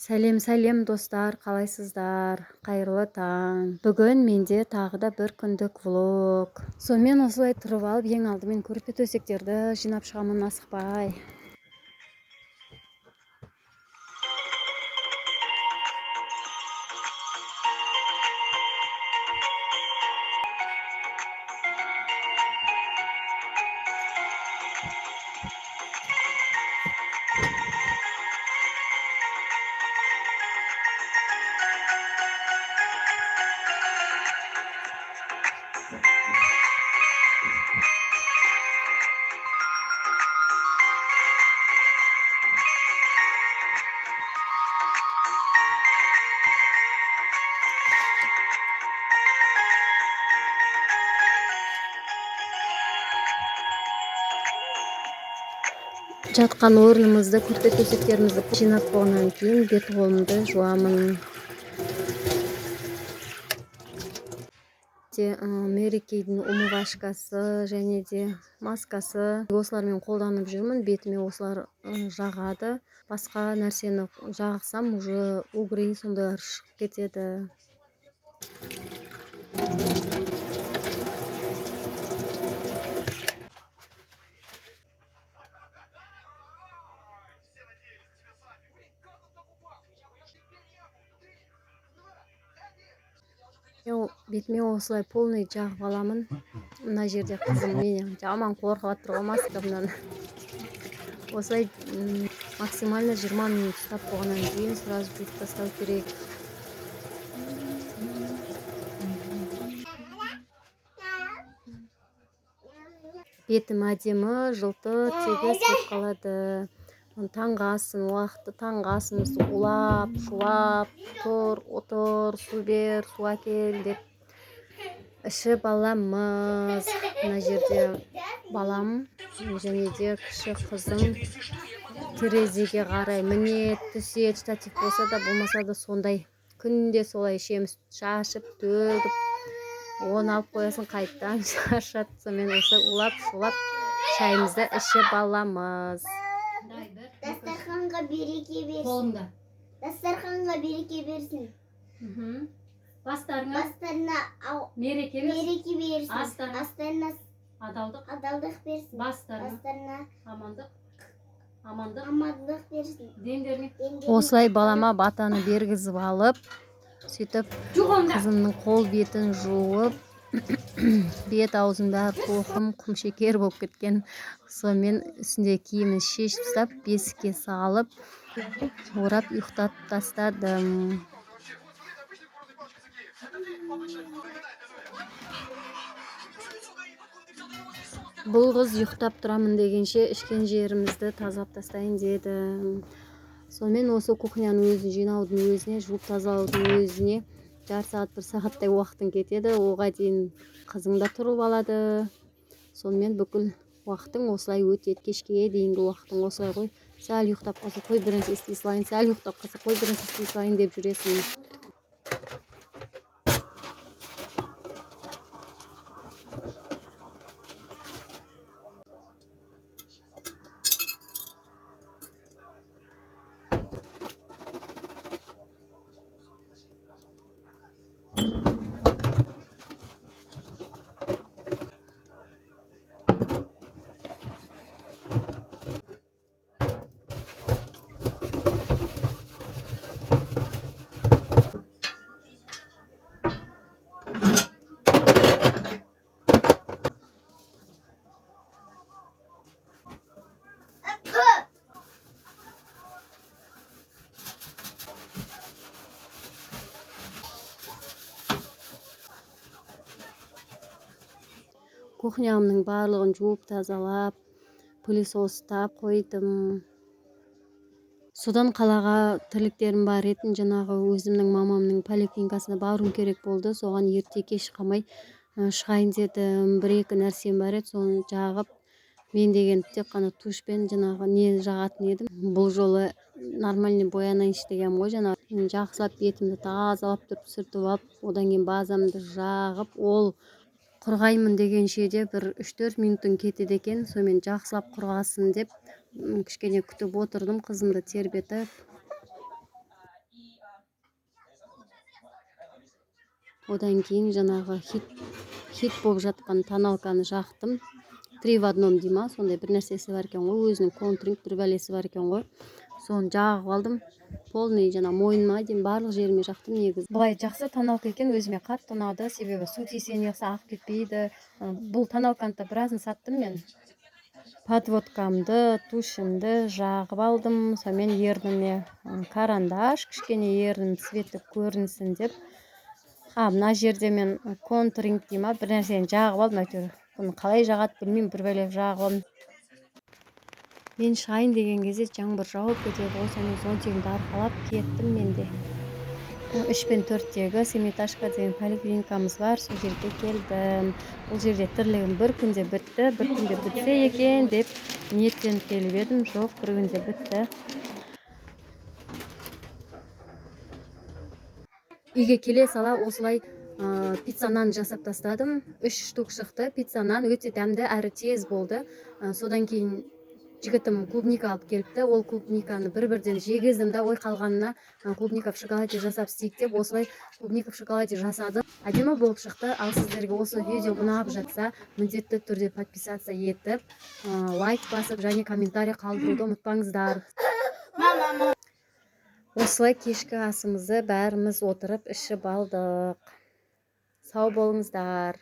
Сәлем, сәлем, достар, қалайсыздар? Қайырлы таң. Бүгін менде тағы да бір күндік влог. Сонымен осылай тұрып алып, ең алдымен көрпе төсектерді жинап шығамын асықпай. Жатқан орнымызды, көрпе төсектерімізді жинап болғаннан кейін бет қолымды жуамын. Mary Kay'дің умывашкасы және де маскасы, осылармен қолданып жүрмін. Бетіме осылар жағады. Басқа нәрсені жағсам, уже угри сондайлар шығып кетеді. Бетіме осылай полный жағып аламын. Мына жерде қызым менен жаман қорқып жатыр ғой маскамнан. Осылай максимально 20 минут ұстап болғаннан кейін сразу жуып тастау керек. Бетім әдемі, жылтыр, тегіс болып қалады. Таңғы асын уақыты, таңғы асымызды улап, шулап, тұр, отыр, су бер, су әкел деп ішіп аламыз. Мына жерде балам және де кіші қызым терезеге қарай міне түседі, штатив болса да болмаса да сондай. Күнде солай ішеміз, шашып, төгіп, оны алып қоясың, қайтадан шашады. Сонымен осы улап, шулап шайымызды ішіп аламыз. Дастарханға береке берсін. Қолыңда. Дастарханға береке берсін. Бастарыңа Бастарына мереке берсін. мереке берсін. Астарына Астарына адалдық. адалдық берсін. Бастарына Бастарына амандық. Амандық. амандық берсін. Дендеріне. Дендеріне Осылай балама батаны бергізіп алып, сөйтіп қызымның қол бетін жуып, бет аузын бәрі тоқым, құмшекер болып кеткен. Сонымен үстінде киімін шешіп тастап, бесікке салып, орап ұйықтатып тастадым. Бұл қыз ұйықтап тұрамын дегенше ішкен жерімізді тазалап тастайын дедім. Сонымен осы кухняның өзін жинаудың өзіне, жуып тазалаудың өзіне жарты сағат, бір сағаттай уақытың кетеді. Оға дейін қызың да тұрып алады. Сонымен бүкіл уақытың осылай өтеді. Кешке дейінгі уақытың осылай ғой. Сәл ұйықтап қалса, қой бір нәрсе істей салайын, сәл ұйықтап қалса, қой бір нәрсе істей салайын деп жүресің. Кухнямның барлығын жуып тазалап, пылесостап қойдым. Содан қалаға тірліктерім бар етін, жаңағы өзімнің мамамның поликлиникасына баруым керек болды. Соған ерте кеш қалмай шығайын дедім. Бір-екі нәрсем бар еді, соны жағып, мен деген тек қана тушпен жаңағы не жағатын едім. Бұл жолы нормальный боянайыншы дегенмін ғой, жаңағы жақсылап бетімді тазалап тұрып сүртіп алып, одан кейін базамды жағып, ол құрғаймын дегенше де бір үш-төрт минуттың кетеді екен. Сонымен жақсылап құрғасын деп, кішкене күтіп отырдым қызымды тербетіп. Одан кейін жаңағы хит болып жатқан тоналканы жақтым. 3 в одном дей ма, сондай бір нәрсесі бар екен ғой, өзінің контуринг бір бәлесі бар екен ғой, соны жағып алдым. Полный жаңа мойныма дейін барлық жеріме жақтым негізі. Былай жақсы тоналка екен, өзіме қатты ұнады, себебі су тисе не қылса ағып кетпейді. Бұл тоналканы да біразын саттым мен. Подводкамды, тушімді жағып алдым, сонымен ерніме карандаш, кішкене ернім цветі көрінсін деп. Мына жерде мен контуринг дей ма, бір нәрсені жағып алдым, әйтеуір. Бұны қалай жағады білмеймін, бір бәле жағып алдым. Мен шығайын деген кезде жаңбыр жауып кетеді ғой, сонымен зонтигімді арқалап кеттім мен де. 3 пен 4-тегі семиэтажка деген поликлиникамыз бар, сол жерге келдім. Бұл жерде тірлігім бір күнде бітті, бір күнде бітсе екен деп ниеттеніп келіп едім, жоқ, бір күнде бітті. Үйге келе сала осылай пицца нан жасап тастадым. 3 штук шықты пицца нан, өте дәмді әрі тез болды. Содан кейін жігітім клубника алып келіпті. Ол клубниканы бір-бірден жегіздім да, ой қалғанына клубника в шоколаде жасап істейік деп осылай клубника в шоколаде жасадым. Әдемі болып шықты. Ал сіздерге осы видео ұнап жатса, міндетті түрде подписаться етіп, лайк басып және комментарий қалдыруды ұмытпаңыздар. Осылай кешкі асымызды бәріміз отырып ішіп алдық. Сау болыңыздар.